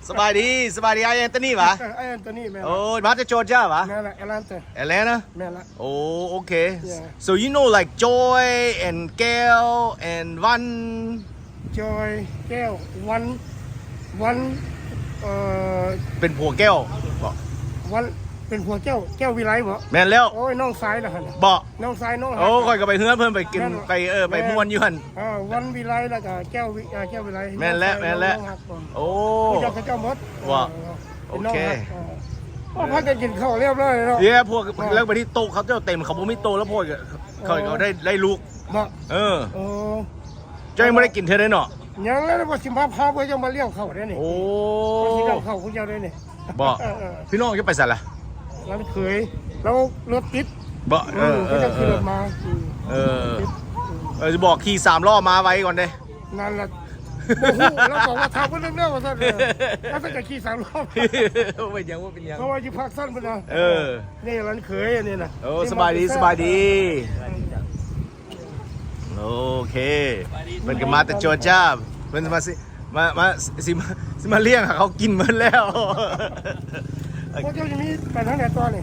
ສະບາຍດີ ສະບາຍດີ ອ້າຍແອນໂທນີຫວາ? ເອີ ອ້າຍແອນໂທນີ ແມ່ນ ໂອ້ ມາແຕ່ຈໍເຈຍຫວາ? ແມ່ນລະ ແອດແລນຕາ ແອດແລນຕາ ແມ່ນລະ ໂອ້ ໂອເຄ yeah. So you know like Joy and Gail and Wan? Joy, Gail, Wan, Wan ເອີ ເປັນຜົວແກ້ວບໍ? Wan ເປັນຜົວແກ້ວ ແກ້ວວິໄລບໍ? ແມ່ນແລ້ວ ໂອ້ຍ ນ້ອງຊາຍລະຫັ້ນ ບໍ? ນ້ອງຊາຍນ້ອງ ໂອ້ ຂ້ອຍກໍໄປເຮືອນເພິ່ນ ໄປກິນ ໄປ ເອີ ໄປມ່ວນຢູ່ຫັ້ນ ເອີ ວັນວິໄລ ແລ້ວກໍແກ້ວວິ ເອີ ແກ້ວວິໄລ ແມ່ນແລ້ວ ແມ່ນແລ້ວ ໂອ້ ເຂົາເຈົ້າໝົດ ວ່າ ເອີ ໂອເຄ ເອີ ພາກັນກິນເຂົ້າຮຽບຮ້ອຍແລ້ວເນາະ ເອີ ພວກ ເອີ ແລ້ວໄປທີ່ໂຕະ ເຂົາເຈົ້າເຕັມ ເຂົາບໍ່ມີໂຕະ ແລ້ວພວກຂ້ອຍກໍໄດ້ ເອີ ໄດ້ລູກ ເນາະ ເອີ ໂອ້ ເຈົ້າຍັງບໍ່ໄດ້ກິນເທື່ອເດ້ເນາະ ຍັງ ແລ້ວວ່າຊິມາພາພວກເຈົ້າມາລ້ຽງເຂົ້າໄດ້ນີ້ ໂອ້ ວ່າຊິລ້ຽງເຂົ້າພວກເຈົ້າໄດ້ນີ້ ບໍ່ ເອີ ເອີ ພີ່ນ້ອງຈະໄປໃສລະ? ຫຼານເຂີຍ ລາວລົດຕິດ ບໍ່ ເອີ ເອີ ເອີ ເອີ ເອີ ຊິບອກຂີ່ສາມລໍ້ມາໄວກ່ອນເດ້ ນັ້ນລະ ບໍ່ຮູ້ ລາວບອກວ່າຖ້າເພິ່ນເດີວ່າຊັ້ນ ເອີ ລາວກໍຂີ່ສາມລໍ້ ເປັນຫຍັງ ບໍ່ເປັນຫຍັງ ເພາະວ່າຢູ່ພາກຊັ້ນເພິ່ນນະ ເອີ ນີ້ຫຼານເຂີຍອັນນີ້ນະ ໂອ້ ສະບາຍດີ ສະບາຍດີ. ໂອເຄ ເພິ່ນກໍມາແຕ່ຈໍເຈຍ ເພິ່ນມາຊິ ມາ ມາ ຊິມາ ຊິມາລ້ຽງ ເຂົາກິນໝົດແລ້ວ ພວກເຈົ້າຊິມີໄປທາງໃດຕໍ່ນີ້?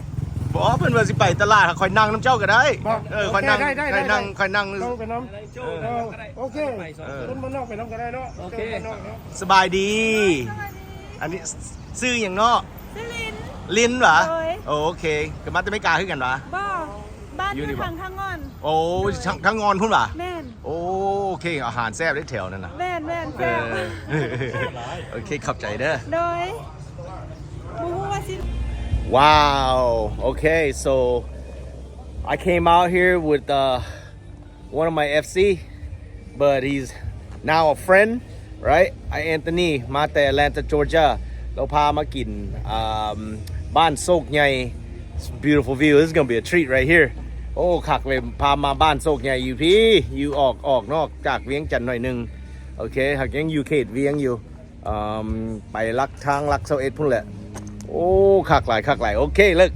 ບໍ່ ເພິ່ນວ່າຊິໄປຕະຫຼາດ ຂ້ອຍນັ່ງນຳເຈົ້າກໍໄດ້ ບໍ່ ເອີ ຂ້ອຍນັ່ງ ໄດ້ ໄດ້ ຂ້ອຍນັ່ງ ໄດ້ ຂ້ອຍນັ່ງ ໄປນຳ ເອີ ໂອເຄ ເອີ ຄົນບ້ານນອກໄປນຳກໍໄດ້ເນາະ ໂອເຄ ຄົນບ້ານນອກເນາະ ສະບາຍດີ ອັນນີ້ຊື່ຫຍັງເນາະ? ຊື່ລິນ ລິນຫວາ? ໂດຍ ໂອເຄ ກໍມາແຕ່ເມກາຄືກັນຫວາ? ບໍ່ ບ້ານຢູ່ທາງ ທາງງອນ ໂອ້ ທາງ ທາງງອນພຸ້ນຫວາ? ແມ່ນ ໂອ້ ໂອເຄ ອາຫານແຊບເດ້ແຖວນັ້ນນະ ແມ່ນໆ ແຊບ ເອີ ໂອເຄ ຂອບໃຈເດີ ໂດຍ ບໍ່ຮູ້ວ່າຊິ Wow. Okay, so I came out here with uh, one of my F C, but he's now a friend, right? ອ້າຍແອນໂທນີ ມາແຕ່ແອດແລນຕາ Georgia ລາວພາມາກິນ ອ່າ ບ້ານໂຊກໃຫຍ່ Beautiful view. This is gonna be a treat right here. ໂອ້ ຄັກເລີຍ ພາມາບ້ານໂຊກໃຫຍ່ຢູ່ພີ້ ຢູ່ອອກ ອອກນອກຈາກວຽງຈັນໜ້ອຍໜຶ່ງ ໂອເຄ ຫາກຍັງຢູ່ເຂດວຽງຢູ່. ເອີ່ມ ໄປຫຼັກທາງຫຼັກຊາວເອັດພຸ້ນແຫຼະ ໂອ້ ຄັກຫຼາຍ ຄັກຫຼາຍ ໂອເຄ look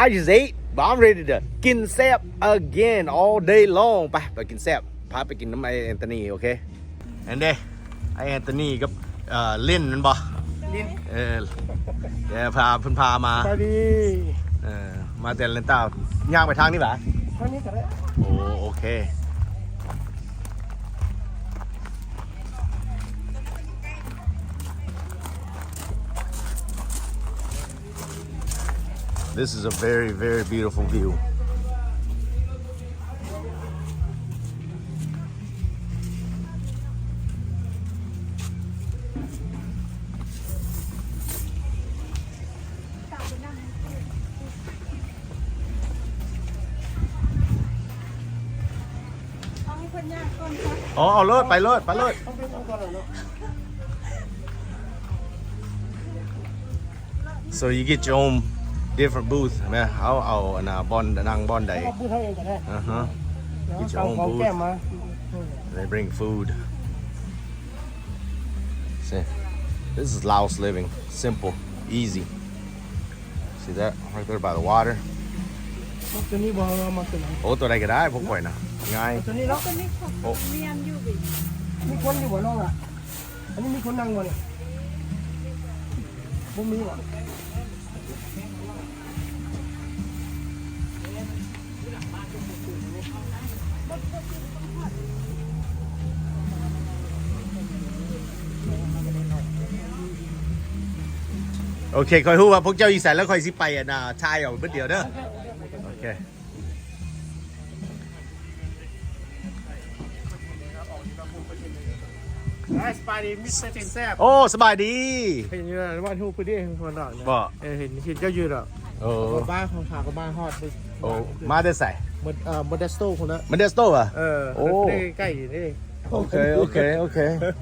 I just ate but I'm ready to ກິນແຊບ again all day long ໄປ ໄປກິນແຊບ ພາໄປກິນນຳອ້າຍແອນໂທນີ ໂອເຄ ອັນເດ້ ອ້າຍແອນໂທນີກັບ ເອີ່ ລິນແມ່ນບໍ່? ລິນ ເອີ ແຕ່ພາ ເພິ່ນພາມາ ສະບາຍດີ ເອີ ມາແຕ່ແອດແລນຕາ ຍ່າງໄປທາງນີ້ຫວາ? ທາງນີ້ກໍໄດ້ ໂອ້ ໂອເຄ. This is a very, very beautiful view. ເອົາໃຫ້ເພິ່ນຍ່າງກ່ອນຊະ ອໍ ເອົາໂລດ ໄປໂລດ ໄປໂລດ So you get your own different booth ແມ່ນ ເຮົາເອົາອັນນ່າ ບ່ອນນັ່ງບ່ອນໃດ ເອົາບູດເຮົາເອງກໍໄດ້ ອ່າຮະ Get your own booth. They bring food. See, this is Laos living. Simple, easy. See that? Right there by the water. ມັກຕົວນີ້ບໍ່ ມັກຕົວນັ້ນ ໂອ້ ຕົວໃດກໍໄດ້ ພວກຂ້ອຍນະ ງ່າຍ ຕົວນີ້ເນາະ ຕົວນີ້ຂອງ ໂອ້ ມີອັນຢູ່ບິ ມີຄົນຢູ່ບໍ່ນ້ອງລະ? ອັນນີ້ມີຄົນນັ່ງບໍ່ນີ້? ບໍ່ມີຫວາ? ໂອເຄ ຂ້ອຍຮູ້ວ່າພວກເຈົ້າຢູ່ໃສ ແລ້ວຂ້ອຍຊິໄປ ອັນນ່າ ຖ່າຍເອົາເບິດດຽວເດີ ໂອເຄ. ສະບາຍດີ ມິສເຕີ ເຕັນແຊບ ໂອ້ ສະບາຍດີ ເຫັນຢູ່ນະ ວ່າຮູບເພິ່ນເດ້ ຄົນດອກນະ ບໍ່ ເອີ ເຫັນ ເຫັນເຈົ້າຢູ່ດອກ ໂອ້ ບ້ານຂອງເຮົາກໍມາຮອດ ໂອ້ ມາແຕ່ໃສ? ເອີ ໂມເດສໂຕພຸ້ນນະ ໂມເດສໂຕຫວາ? ເອີ ໂອ້ ໃກ້ໆນີ້ ໂອເຄ ໂອເຄ ໂອເຄ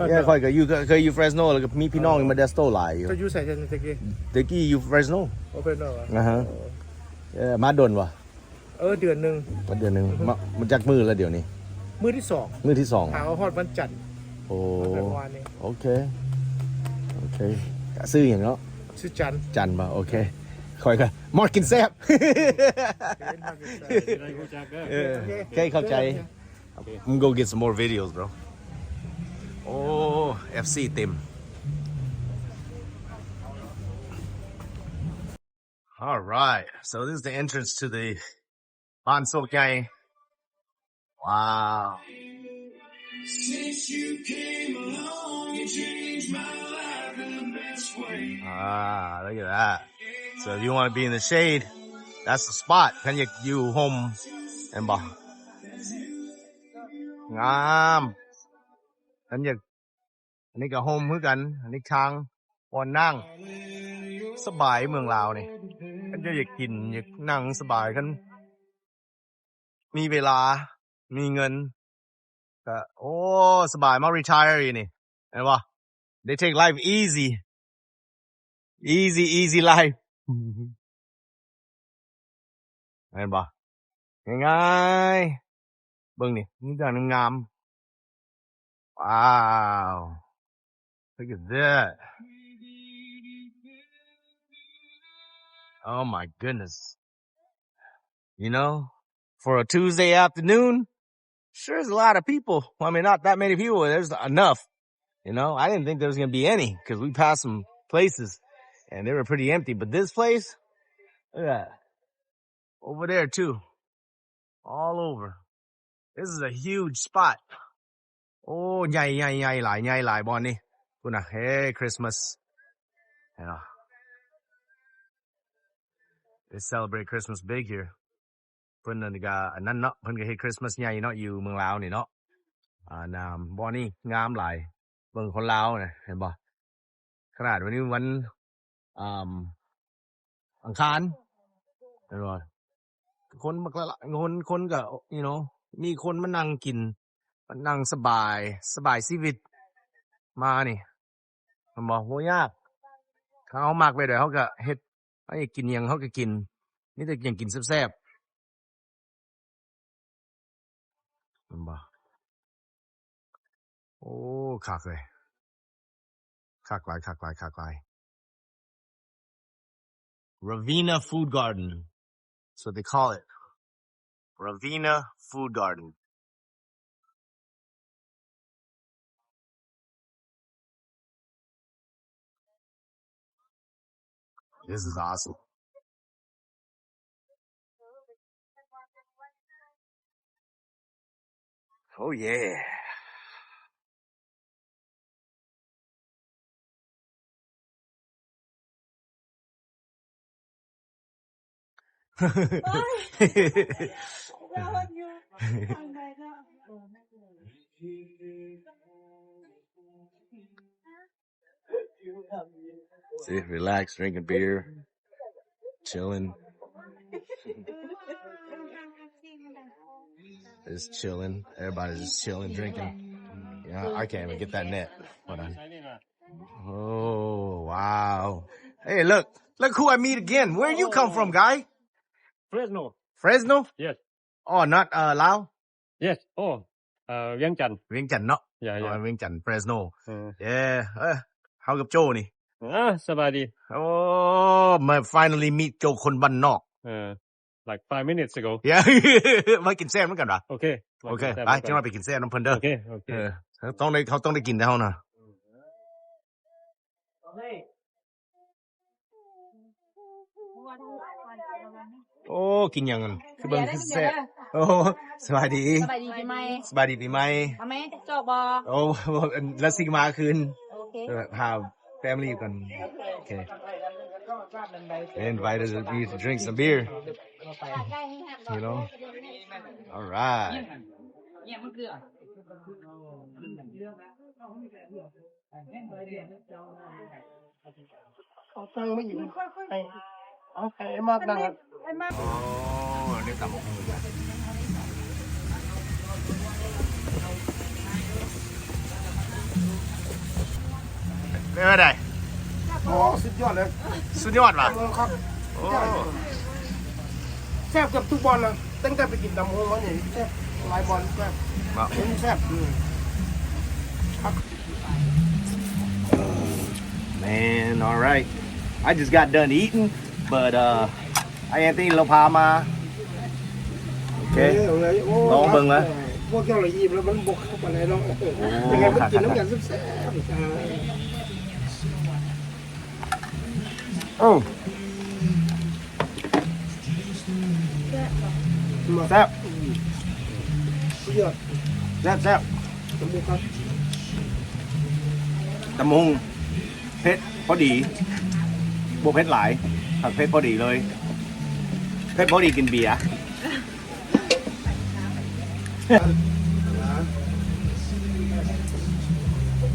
ເອີ ຂ້ອຍກໍຢູ່ ເຄີຍຢູ່ເຟຣສໂນ ແລ້ວກໍມີພີ່ນ້ອງຢູ່ໂມເດສໂຕຫຼາຍຢູ່ ເຈົ້າຢູ່ໃສແຕ່ກີ້? ແຕ່ກີ້ຢູ່ເຟຣສໂນ ໂອເຄເນາະ ອ່າຮະ ເອີ ມາດົນຫວາ? ເອີ ເດືອນໜຶ່ງ ມາເດືອນໜຶ່ງ ມາ ມາຈັກມື້ແລ້ວດຽວນີ້? ມື້ທີສອງ ມື້ທີສອງ ຫາວ່າຮອດວັນຈັນ ໂອ້ ໂອເຄ ໂອເຄ ຊື່ຫຍັງເນາະ? ຊື່ຈັນ ຈັນບໍ່? ໂອເຄ ຂ້ອຍກໍມາກິນແຊບ ເອີ ໂອເຄ ຂອບໃຈ I'm gonna get some more videos bro. ໂອ້ ເອັຟຊີເຕັມ All right, so this is the entrance to the ບ້ານໂຊກໃຫຍ່. Wow. Ah, look at that. So if you wanna be in the shade, that's the spot. ຄັນຢາກຢູ່ຮົ່ມ ເຫັນບໍ່? ງາມ. ຄັນຢາກ ອັນນີ້ກໍຮົ່ມຄືກັນ. ອັນນີ້ທາງບ່ອນນັ່ງ ສະບາຍເມືອງລາວນີ້. ຄັນເຈົ້າຢາກກິນ ຢາກນັ່ງສະບາຍ ຄັນມີເວລາ ມີເງິນ ກໍ ໂອ້ ສະບາຍ ມາຣີທາຍຢູ່ນີ້ ເຫັນບໍ່? They take life easy. Easy, easy life. ເຫັນບໍ່? ງ່າຍໆ. ເບິ່ງນີ້ ມີແຕ່ງາມ. Wow. Look at that. Oh my goodness. You know, for a Tuesday afternoon, sure is a lot of people. I mean, not that many people, but there's enough. You know, I didn't think there was gonna be any 'cause we passed some places and they were pretty empty. But this place, look at that. Over there too. All over. This is a huge spot. ໂອ້ ໃຫຍ່ ໃຫຍ່ ໃຫຍ່ຫຼາຍ ໃຫຍ່ຫຼາຍບ່ອນນີ້. ພຸ້ນນະ ເຮ ຄຣິສມາສ ເຫັນບໍ່? They celebrate Christmas big here. ເພິ່ນນັ້ນກໍອັນນັ້ນເນາະ ເພິ່ນກໍເຮັດຄຣິສມາສໃຫຍ່ເນາະ ຢູ່ເມືອງລາວນີ້ເນາະ. ອ່າ ນ້ຳ ບ່ອນນີ້ງາມຫຼາຍ. ເບິ່ງຄົນລາວນະ ເຫັນບໍ່? ຂະໜາດວັນນີ້ວັນ ອ່າ ອັງຄານ ເຫັນບໍ່? ຄົນບັກຫຼາຍ ຄົນ ຄົນກໍ you know ມີຄົນມານັ່ງກິນ ມານັ່ງສະບາຍ ສະບາຍຊີວິດ ມານີ້ ເຫັນບໍ່? ບໍ່ຍາກ. ຖ້າເຮົາມັກແບບໃດ ເຮົາກໍເຮັດ. ເຮົາຢາກກິນຫຍັງ ເຮົາກໍກິນ. ມີແຕ່ຫຍັງກິນແຊບໆ. ເຫັນບໍ່? ໂອ້ ຄັກເລີຍ. ຄັກຫຼາຍ ຄັກຫຼາຍ ຄັກຫຼາຍ. Ravenna Food Garden. That's what they call it. Ravenna Food Garden. This is awesome. Oh yeah. See, relax, drinking beer, chilling. Just chilling. Everybody's just chilling, drinking. Yeah, I can't even get that net. Hold on. Oh, wow. Hey, look. Look who I meet again. Where you come from, guy? Fresno. Fresno? Yes. Oh, not, uh, Lao? Yes. Oh, uh, ວຽງຈັນ. ວຽງຈັນເນາະ. Yeah, yeah. ວຽງຈັນ Fresno. ເອີ ເອີ ເຮົາກັບໂຈ້ນີ້. ອ່າ ສະບາຍດີ. ໂອ້ ມາ finally meet ໂຈ້ຄົນບ້ານນອກ. ເອີ like five minutes ago. Yeah. ມາກິນແຊບນຳກັນຫວາ? ໂອເຄ ໂອເຄ ໄປ ຈັ່ງວ່າໄປກິນແຊບນຳເພິ່ນເດີ. ໂອເຄ ໂອເຄ. ເອີ ເຮົາຕ້ອງໄດ້ ເຮົາຕ້ອງໄດ້ກິນແລ້ວເຮົານະ. ໂອ້ ກິນຫຍັງຫັ້ນ ຄືເບິ່ງຄືແຊບ. ໂອ້ ສະບາຍດີ ສະບາຍດີປີໃໝ່ ສະບາຍດີປີໃໝ່. ເອົາແມ່ ຈອກບໍ່? ໂອ້ ລາຊິມາຄືນ. ໂອເຄ ເອີ ຫາ family ກ່ອນ. ໂອເຄ They invited me to drink some beer, you know. All right. ເອົາຕັ້ງມາຢູ່ ໃຫ້ ເອົາ ໃຫ້ໄອ້ມາກນັ່ງ. ໂອ້ ໄດ້ຕຳບັກຫຸ່ງ. ເປັນຈັ່ງໃດ? ໂອ້ ສຸດຍອດເລີຍ ສຸດຍອດຫວາ? ເອີ ຄັກ ໂອ້ ແຊບເກືອບທຸກບ່ອນເລີຍ. ຕັ້ງແຕ່ໄປກິນຕຳບັກຫຸ່ງມານີ້ ແຊບຫຼາຍບ່ອນ ແຊບ ເນາະ ແຊບ ອືມ ຄັກ. Man, all right. I just got done eating, but, uh, ອ້າຍແອນຕີລາວພາມາ. ໂອເຄ ເອີ ເອົາເລີຍ. ໂອ້ ລອງເບິ່ງເລີຍ. ພວກເຈົ້າລະອີ່ມແລ້ວ ມັນບໍ່ຄັກປານໃດເນາະ. ໂອ້ ຍັງໄງມັນກິນນຳກັນແຊບໆ. ໂອ້ ຄັກໆ. ແຊບ ອືມ ສຸດຍອດ ແຊບໆ ຕຳບັກຫຸ່ງຄັກ ຕຳບັກຫຸ່ງເຜັດພໍດີ ບໍ່ເຜັດຫຼາຍ ຫາກເຜັດພໍດີເລີຍ ເຜັດພໍດີກິນເບຍ.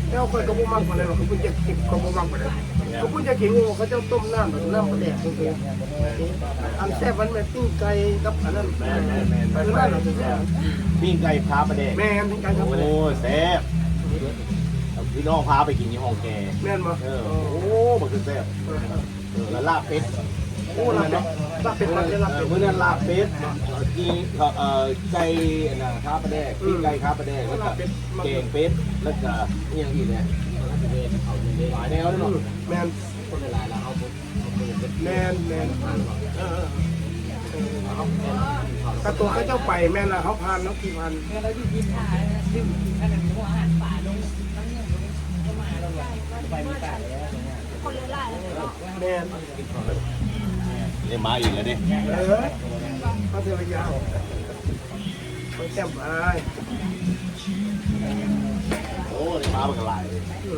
ແລ້ວຂ້ອຍກໍບໍ່ມັກປານໃດດອກ ຂ້ອຍບໍ່ຢາກກິນ ຂ້ອຍບໍ່ມັກປານໃດ ຂ້ອຍບໍ່ຢາກກິນ ເຂົາເຈົ້າຕົ້ມນ້ຳ ນ້ຳປາແດກ ອັນແຊບມັນແມ່ນປີ້ງໄກ່ກັບອັນນັ້ນ ແມ່ນໆໆ ປີ້ງໄກ່ຄາປາແດກ ແມ່ນ ປີ້ງໄກ່ຄາປາແດກ ໂອ້ຍ ແຊບ ພີ່ນ້ອງພາໄປກິນຢູ່ຫ້ອງແກ ແມ່ນບໍ່? ເອີ ໂອ້ ມັນຄືແຊບ ເອີໆ ເອີ ແລ້ວລາບເປັດ ໂອ້ ລາບເປັດ ລາບເປັດ ລາບເປັດ ເອີ ມື້ນັ້ນລາບເປັດ ເອີ ກິນ ເອີ ໄກ່ອັນນ່າຄາປາແດກ ປີ້ງໄກ່ຄາປາແດກ ແລ້ວກໍແກງເປັດ ແລ້ວກໍອີ່ຫຍັງອີກແນ່ ຫຼາຍແນວເນາະ ແມ່ນ ຄົນຫຼາຍໆ ແລ້ວເຮົາບໍ່ ແມ່ນໆ ເອີໆ ກະຕົວເຂົາເຈົ້າໄປແມ່ນລະ ເຮົາຜ່ານ ເຮົາຂີ່ຜ່ານ ແມ່ນ ໄດ້ມາອີກແລ້ວເດ້ ເອີ ມາເທື່ອລະຢ່າງ ໄປແຄມໄປ ໂອ້ ໄດ້ມາບັກຫຼາຍເດ້ ເອີ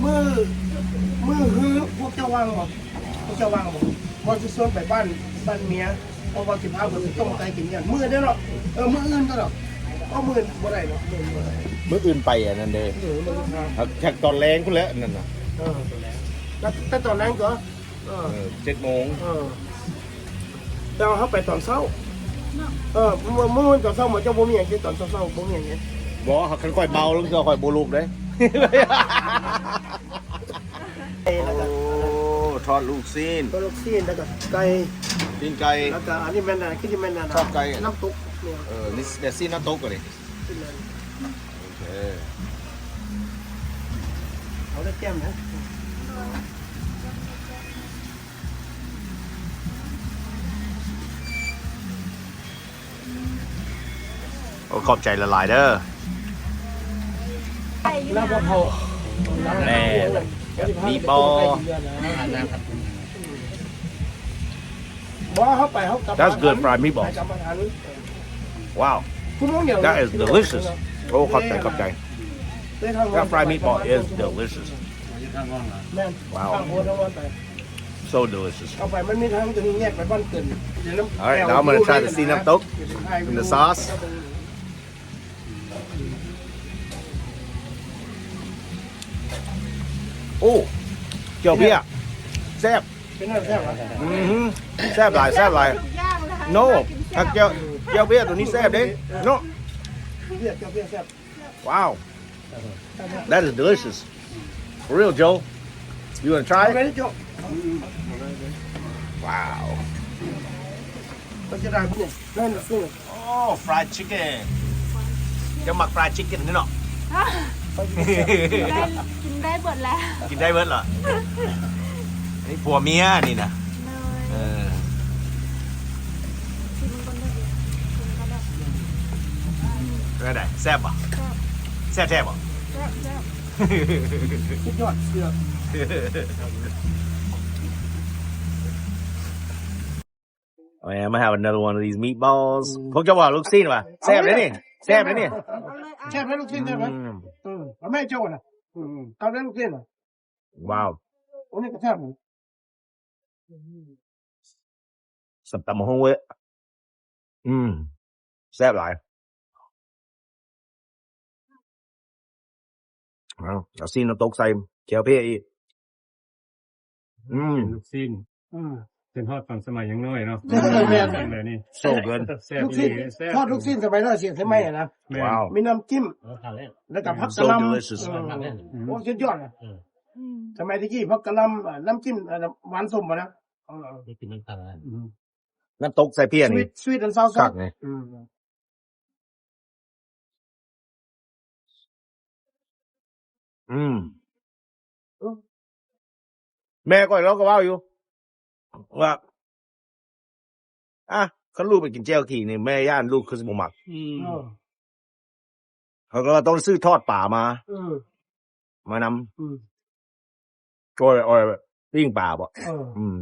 ມື້ ມື້ຮືພວກເຈົ້າວ່າງບໍ່? ພວກເຈົ້າວ່າງບໍ່? ວ່າຊິຊວນໄປບ້ານ ບ້ານເມຍ ເພາະວ່າຊິພາເພິ່ນໄປຕົ້ມໄກ່ກິນກັນ ມື້ເດ້ເນາະ ເອີ ມື້ອື່ນກໍດອກ ເພາະມື້ອື່ນບໍ່ໄດ້ເນາະ ມື້ອື່ນບໍ່ໄດ້ ມື້ອື່ນໄປອັນນັ້ນເດ້ ເອີ ມື້ອື່ນ ຫາກ ຫາກຕອນແລງພຸ້ນແຫຼະອັນນັ້ນນະ ເອີ ແຕ່ ແຕ່ຕອນແລງກໍ ເອີ ເອີ ເຈັດໂມງ ເອີ ແຕ່ວ່າເຮົາໄປຕອນເຊົ້າ ເອີ ມື້ ມື້ຕອນເຊົ້າ ມື້ເຈົ້າບໍ່ມີຫຍັງກິນ ຕອນເຊົ້າໆບໍ່ມີຫຍັງກິນ ບໍ່ ຄັນຂ້ອຍເມົາລາງເທື່ອຂ້ອຍບໍ່ລຸກເດ້ ໂອ້ ທອດລູກຊີ້ນ ທອດລູກຊີ້ນ ແລ້ວກໍໄກ່ ຕີນໄກ່ ແລ້ວກໍອັນນີ້ແມ່ນ ອັນນີ້ຄືຊິແມ່ນ ອັນ ທອດໄກ່ ນ້ຳຕົກ ເອີ ນີ້ແບບຊີ້ນນ້ຳຕົກ ອັນນີ້ ໂອເຄ ເອົາແຕ່ແຈ່ມນະ ໂອ້ ຂອບໃຈຫຼາຍໆເດີ ແມ່ນ ມີບໍ່? ບໍ່ ເຮົາໄປ ເຮົາກັບ That's good fried meatball. Wow, that is delicious. ໂອ້ ຂອບໃຈ ຂອບໃຈ. That fried meatball is delicious. ແມ່ນ Wow, so delicious. ເອົາໄປ ມັນມີທາງຕົວນີ້ແຍກໄປບ້ານເກີນ All right, now I'm gonna try the ຊີ້ນນ້ຳຕົກ and the sauce. ໂອ້ ເຈົ້າເບ້ຍ ແຊບ ເປັນແນວແຊບຫວາ? ອືຮຶ ແຊບຫຼາຍ ແຊບຫຼາຍ No ຫາກແຈ່ວ ແຈ່ວເບ້ຍໂຕນີ້ແຊບເດ້ເນາະ ເບ້ຍ ແຈ່ວເບ້ຍແຊບ Wow, that is delicious. For real, Joe. You wanna try it? Wow. ໂອ້ fried chicken ເຈົ້າມັກ fried chicken ນີ້ເນາະ ກິນໄດ້ ກິນໄດ້ເບິດແຫຼະ ກິນໄດ້ເບິດເນາະ ອັນນີ້ຜົວເມຍນີ້ນະ ເອີ ຊິມເບິ່ງກ່ອນເດີ ຊິມກ່ອນເດີ ເປັນໃດ ແຊບບໍ່? ແຊບ ແຊບແທ້ບໍ່? ແຊບ ແຊບ ສຸດຍອດ ສຸດຍອດ. Oh yeah, I'm gonna have another one of these meatballs. ອືມ ພວກເຈົ້າວ່າລູກຊີ້ນຫວາ? ເອົາເລີຍ ແຊບເດ້ນີ້ ແຊບເດ້ນີ້ ເອົາເລີຍ ແຊບເດ້ລູກຊີ້ນ ແຊບເດ້ ອືມ ອືມ ເອົາແມ່ເຈົ້ານະ ອືມ ເອົາເດ້ລູກຊີ້ນນະ ວ້າວ ໂອ້ ນີ້ກໍແຊບ ສຳຕຳບັກຫຸ່ງເວີຍ ອືມ ແຊບຫຼາຍ. ເອົາ ເອົາຊີ້ນນ້ຳຕົກໃສ່ ແຈ່ວເພຍອີກ ອືມ ເປັນລູກຊີ້ນ ອືມ ເປັນຮອດຕອນສະໄໝຍັງນ້ອຍເນາະ ແມ່ນ ແບບນີ້ ໂຊເກີນ ແຊບ ລູກຊີ້ນ ແຊບ ທອດລູກຊີ້ນສະໄໝນ້ອຍ ສຽງສະໄໝນະ ແມ່ນ ວ້າວ ມີນ້ຳຈິ້ມ ເອີ ແລ້ວກໍຜັກກະຫຼໍ່ So delicious ເອີ ອືມ ໂອ້ ສຸດຍອດນະ ເອີ ອືມ ສະໄໝແຕ່ກີ້ ຜັກກະຫຼໍ່ ນ້ຳຈິ້ມ ອັນ ຫວານສົ້ມຫັ້ນນະ ເອີ ໄດ້ກິນນ້ຳຕານ ອືມ ນ້ຳຕົກໃສ່ເພຍນີ້ sweet and sour sauce ຄັກນີ້ ອືມ ອືມ ເອີ ແມ່ຂ້ອຍລາວກໍເວົ້າຢູ່ວ່າ ອາ ຄັນລູກໄປກິນແຈ່ວຂີ້ນີ້ ແມ່ຢ້ານລູກຄືຊິບໍ່ມັກ ອືມ ເອີ ເຂົາກໍວ່າຕ້ອງຊື້ທອດປາມາ ເອີ ມານຳ ອືມ ໂອ້ຍ ໂອ້ຍ ປີ້ງປາບໍ ເອີ ອືມ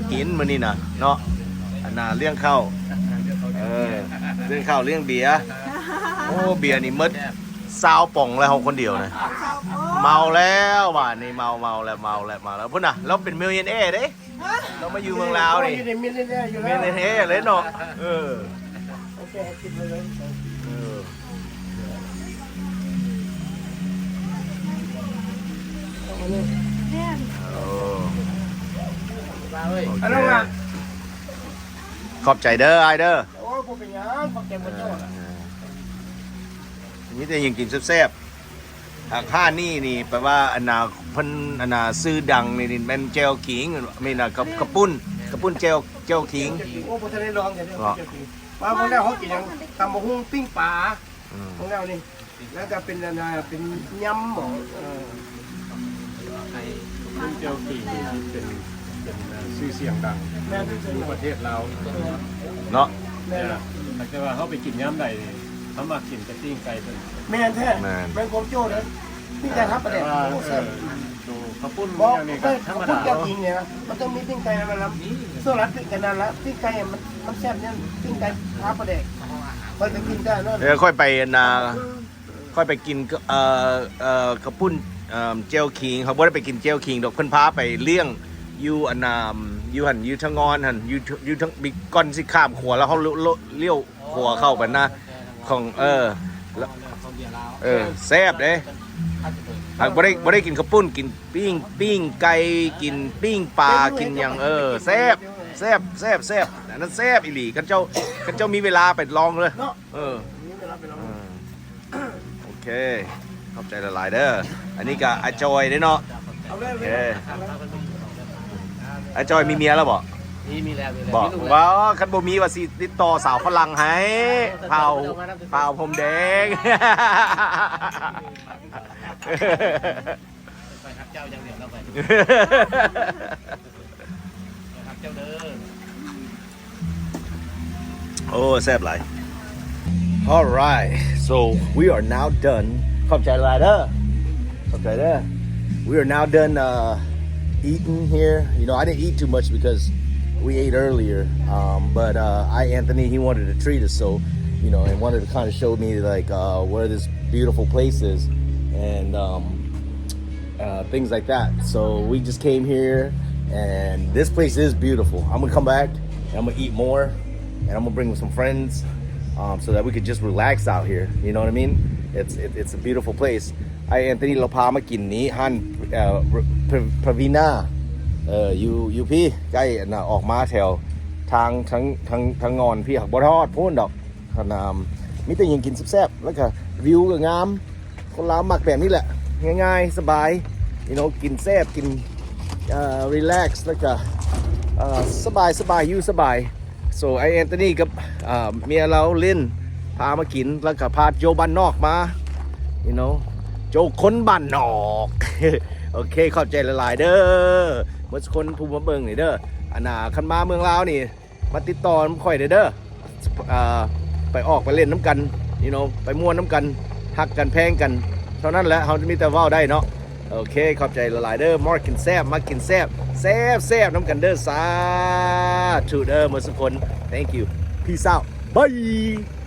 ງກິນມື້ນີ້ນະເນາະ ອັນນ່າ ລ້ຽງເຂົ້າ ເອີ ລ້ຽງເຂົ້າລ້ຽງເບຍ. ໂອ້ ເບຍນີ້ໝົດຊາວປ໋ອງແລ້ວ ເຮົາຄົນດຽວນະ. ເມົາແລ້ວບາດນີ້ ເມົາ ເມົາແລ້ວ ເມົາແລ້ວ ເມົາແລ້ວ. ພຸ້ນນະ ລາວເປັນມິວເນຍແອເດ້ ລາວມາຢູ່ເມືອງລາວນີ້ ໂອ້ຍ ນີ້ມິວເນຍແອຢູ່ແລ້ວ ມິວເນຍແອເລີຍເນາະ. ເອີ ໂອເຄ ກິນໄປເລີຍ ເອີ ເອົາອັນນີ້ ແມ່ນ ໂອ້ ໂອເຄ ອັນນັ້ນວ່າ ຂອບໃຈເດີອ້າຍເດີ. ໂອ້ ບໍ່ເປັນຫຍັງ ຂອບໃຈໝົດເຈົ້າ. ເອີ ມີແຕ່ຫຍັງກິນແຊບໆ. ອາ ຮ້ານນີ້ນີ້ແປວ່າ ອັນນ່າ ເພິ່ນ ອັນນ່າ ຊື່ດັງນີ້ແມ່ນແຈ່ວຂີງ ແມ່ນ ກະ ກະປຸ້ນ ກະປຸ້ນແຈ່ວ ແຈ່ວຂີງ. ໂອ້ ບໍ່ທັນໄດ້ລອງເທື່ອເດີ ເຈົ້າຂີງ. ມາເບິ່ງແລ້ວເຮົາກິນຫຍັງ? ຕຳບັກຫຸ່ງ ປີ້ງປາ. ອືມ ເບິ່ງແລ້ວນີ້ ແລ້ວກະເປັນ ອັນນ່າ ເປັນຍຳບໍ? ເອີ ແຈ່ວຂີງເປັນ ເປັນຊື່ສຽງດັງ ແມ່ນ ຢູ່ປະເທດລາວ ເນາະ. ແມ່ນ ແຕ່ວ່າເຮົາໄປກິນຍາມໃດນີ້ ເຮົາມັກກິນແຕ່ປີ້ງໄກ່ເພິ່ນ. ແມ່ນແທ້ ແມ່ນ ແມ່ນຄວາມໂຈ້ເດ້. ປີ້ງໄກ່ທາປາແດກ ໂອ້ ແຊບ. ເອີ ໂຕເຂົ້າປຸ້ນ ບໍ່ ຫຍັງນີ້ກະທຳມະດາ ເຂົ້າປຸ້ນແຈ່ວຂີງນີ້ນະ ມັນຕ້ອງມີປີ້ງໄກ່ນຳ ແມ່ນລະ ສ່ວນຫຼາຍປີ້ງໄກ່ນັ້ນລະ ປີ້ງໄก่ມັນ ມັນແຊບແນວປີ້ງໄກ່ທາປາແດກ. ຂ້ອຍກະກິນແຕ່ນັ້ນ ເອີ ຂ້ອຍໄປ ອັນນ່າ ຂ້ອຍໄປກິນ ເອີ ເອີ ເຂົ້າປຸ້ນ ເອີ ແຈ່ວຂີງ. ຂ້ອຍບໍ່ໄດ້ໄປກິນແຈ່ວຂີງດອກ ເພິ່ນພາໄປລ້ຽງຢູ່ ອັນນ່າ ຢູ່ຫັ້ນ ຢູ່ທາງງອນຫັ້ນ ຢູ່ ຢູ່ທາງ ກ່ອນຊິຂ້າມຂົວແລ້ວ ເຮົາ ລ- ລ້ຽວ ຂົວເຂົ້າໄປນະ ຂອງ ເອີ ເອີ ແຊບເດ້. ຫາກບໍ່ໄດ້ ບໍ່ໄດ້ກິນເຂົ້າປຸ້ນ ກິນປີ້ງ ປີ້ງໄກ່ ກິນປີ້ງປາ ກິນຫຍັງ ເອີ ແຊບ ແຊບ ແຊບ ແຊບ ອັນນັ້ນແຊບອີ່ຫຼີ. ຄັນເຈົ້າ ຄັນເຈົ້າມີເວລາໄປລອງເລີຍ ເນາະ ເອີ ມີເວລາໄປລອງ ເອີ ໂອເຄ ຂອບໃຈຫຼາຍໆເດີ. ອັນນີ້ກະອ້າຍຈອຍເດ້ເນາະ. ໂອເຄ ອ້າຍຈອຍມີເມຍແລ້ວບໍ? ມີ ມີແລ້ວ ມີແລ້ວ ບໍ່ ມີລູກແລ້ວ. ວ່າຄັນບໍ່ມີວ່າຊິຕິດຕໍ່ສາວຝຣັ່ງໃຫ້ ພາວ ພາວພົມແດງ. ຂ້ອຍຮັກເຈົ້າຢ່າງດຽວເນາະ ຂ້ອຍ ຂ້ອຍຮັກເຈົ້າເດີ. ໂອ້ ແຊບຫຼາຍ. Alright, so we are now done. ຂອບໃຈຫຼາຍເດີ ຂອບໃຈເດີ. We are now done, uh, eating here. You know, I didn't eat too much because we ate earlier. Um, but, uh, I, Anthony, he wanted to treat us, so, you know, and wanted to kinda show me, like, uh, where this beautiful place is. And, um, uh, things like that. So we just came here, and this place is beautiful. I'm gonna come back, and I'm gonna eat more, and I'm gonna bring some friends, um, so that we could just relax out here. You know what I mean? It's, it, it's a beautiful place. ອ້າຍແອນໂທນີລາວພາມາກິນນີ້ ຮ້ານ ເອີ ພະ ພະວີນາ ເອີ ຢູ່ ຢູ່ພີ້ ໃກ້ ອັນນ່າ ອອກມາແຖວທາງ ທາງ ທາງ ທາງງອນພີ້ ຫາກບໍ່ຮອດພຸ້ນດອກ. ຂະໜາມ ມີແຕ່ຫຍັງກິນແຊບໆ ແລ້ວກະວິວກະງາມ. ຄົນລາວມັກແບບນີ້ແຫຼະ ງ່າຍໆ ສະບາຍ you know ກິນແຊບ ກິນ ເອີ relax ແລ້ວກະ ເອີ ສະບາຍໆ ຢູ່ສະບາຍ. So ອ້າຍແອນໂທນີກັບ ເອີ ເມຍລາວລິນ ພາມາກິນ ແລ້ວກະພາໂຈບ້ານນອກມາ you know ໂຈຄົນບ້ານນອກ. ໂອເຄ ຂອບໃຈຫຼາຍໆເດີ ໝົດທຸກຄົນຜູ້ມາເບິ່ງນີ້ເດີ. ອັນນ່າ ຄັນມາເມືອງລາວນີ້ ມາຕິດຕໍ່ນຳຂ້ອຍແດ່ເດີ ເອີ ໄປອອກໄປຫຼິ້ນນຳກັນ you know ໄປມ່ວນນຳກັນ ຮັກກັນແພງກັນ ເທົ່ານັ້ນແຫຼະ ເຮົາມີແຕ່ເວົ້າໄດ້ເນາະ. ໂອເຄ ຂອບໃຈຫຼາຍໆເດີ. ມາກິນແຊບ ມາກິນແຊບ ແຊບໆນຳກັນເດີ. ສາທຸເດີໝົດທຸກຄົນ. Thank you. Peace out. Bye.